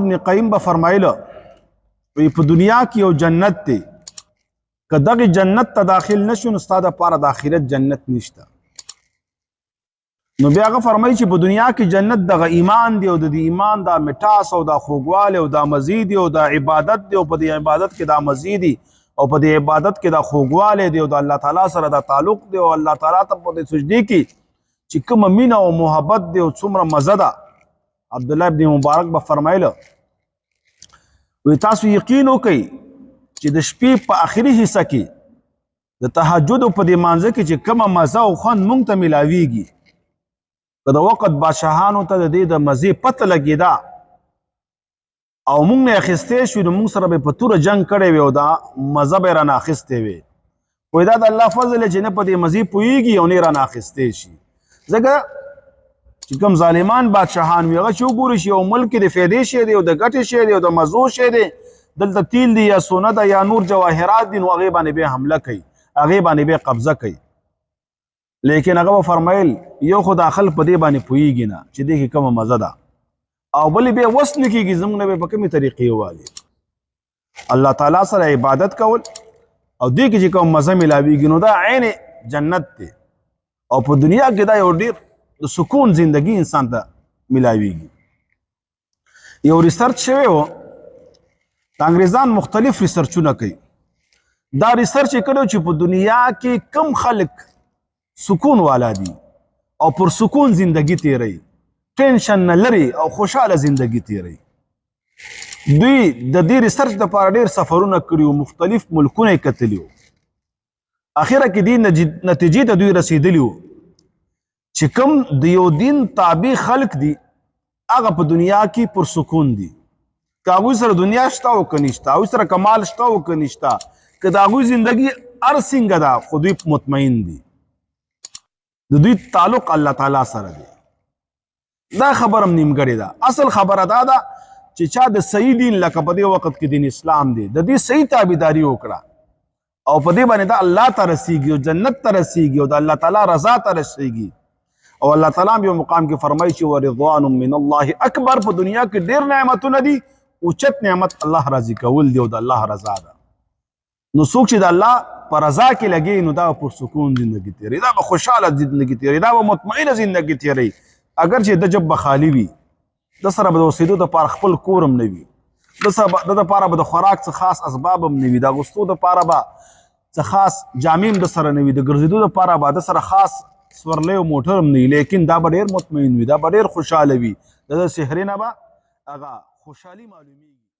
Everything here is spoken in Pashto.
ابن قیم به فرمایله، وی په دنیا کې یو جنت دی، که دغه جنت ته داخل نشو نو ستا دپاره د آخرت جنت نشته. نو بیا هغه فرمایي چې په دنیا کې جنت دغه ایمان دی، او د دې ایمان دا مټاس او دا خوږوالی او دا مزې دی او دا عبادت دی، او په دې عبادت کې دا مزې دی، او په دې عبادت کې دا خوږوالی دی، او د الله تعالی سره دا تعلق دی، او الله تعالی ته په دې سجدې کې چې کومه مینه او محبت دی او څومره مزه ده. عبد الله ابن مبارک به فرمایله، وی تاسو یقین وکئ چې د شپې په آخري حصه کې د تهجد په دې مانځه کې چې کومه مزه او خوند مونږ ته ملاویږي، که د وخت بادشاهانو ته د دې د مزې پته لګېده او مونږ نه اخیستی شو، نو مونږ سره به په توره جنګ کړی وي او دا مزه به یې رانه اخیستی وي. خو دا د الله فضل چې نه په دې مزې پوهېږي او نه یې رانه اخیستی شي. ځکه چې کوم ظالمان بادشاهان وي، هغه چې وګوري چې یو ملک کې د فایدې شی دی او د ګټې شی دی او د مزو شی دی، دلته تیل دی یا سونه ده یا نور جواهرات دي، نو هغې باندې بیا حمله کوي، هغې باندې بیا قبضه کوي. لیکن هغه به فرمایل یو خو دا خلک په دې باندې پوهېږي نه چې دې کې کومه مزه ده، او بلې بیا وس نه کېږي زموږ نه به په کومې طریقې والي. الله تعالی سره عبادت کول او دې کې چې کوم مزه ملاویږي، نو دا عین جنت دی، او په دنیا کې دا یو ډېر د سکون زندگی انسان ته ملاویږي. یو ریسرچ شوی و، د انګریزان مختلف ریسرچونه کوي. دا ریسرچ یې کړی چې په دنیا کې کم خلک سکون والا دي او پر سکون زندگی تیروي، ټینشن نه لري او خوشحاله زندگی تیروي. دوی د دې ریسرچ دپاره ډېر سفرونه کړي وو، مختلف ملکونه یې کتلي وو. اخره کې دې نتیجې ته دوی رسېدلي وو چې کوم د یو دین تابع خلک دي هغه په دنیا کې پر سکون دي. که هغوی سره دنیا شته او که نشته، هغوی سره کمال شته او که نشته، که د هغوی زندگی هر څنګه ده، خو دوی مطمئن دي، د دوی تعلق الله تعالی سره دی. دا خبره هم نیمګړې ده. اصل خبره دا ده چې چا د صحیح دین، لکه په دې وخت کې دین اسلام دی، د دې صحیح تابعداري وکړه او په دې باندې دا الله ته رسیږي او جنت ته رسیږي او د الله تعالی رضا ته رسیږي. او الله تعالی یو مقام کې فرمایي چې ورضوان من الله اکبر. په دنیا کې ډېر نعمتونه دي، اوچت نعمت الله راضي کول دی او د الله رضا ده. نو څوک چې د الله په رضا کې لګي، نو دا پر سکون زندگی تیروي، دا به خوشحاله زندگی تیروي، دا به مطمئنه زندگی تیروي. اگر چې د جب به خالی وي، د سره به د اوسېدو دپاره خپل کور هم نه وي، د دپاره به د خوراک څه خاص اسباب هم نه وي، د اغوستو دپاره به څه خاص جامې هم د سره نه وي، د ګرځېدو دپاره به د سره خاص سورلی او موټر هم نه وي، لیکن دا به ډېر مطمئن وي، دا به ډېر خوشحاله وي. د ده څهرې نه به هغه خوشحالي معلومیږي.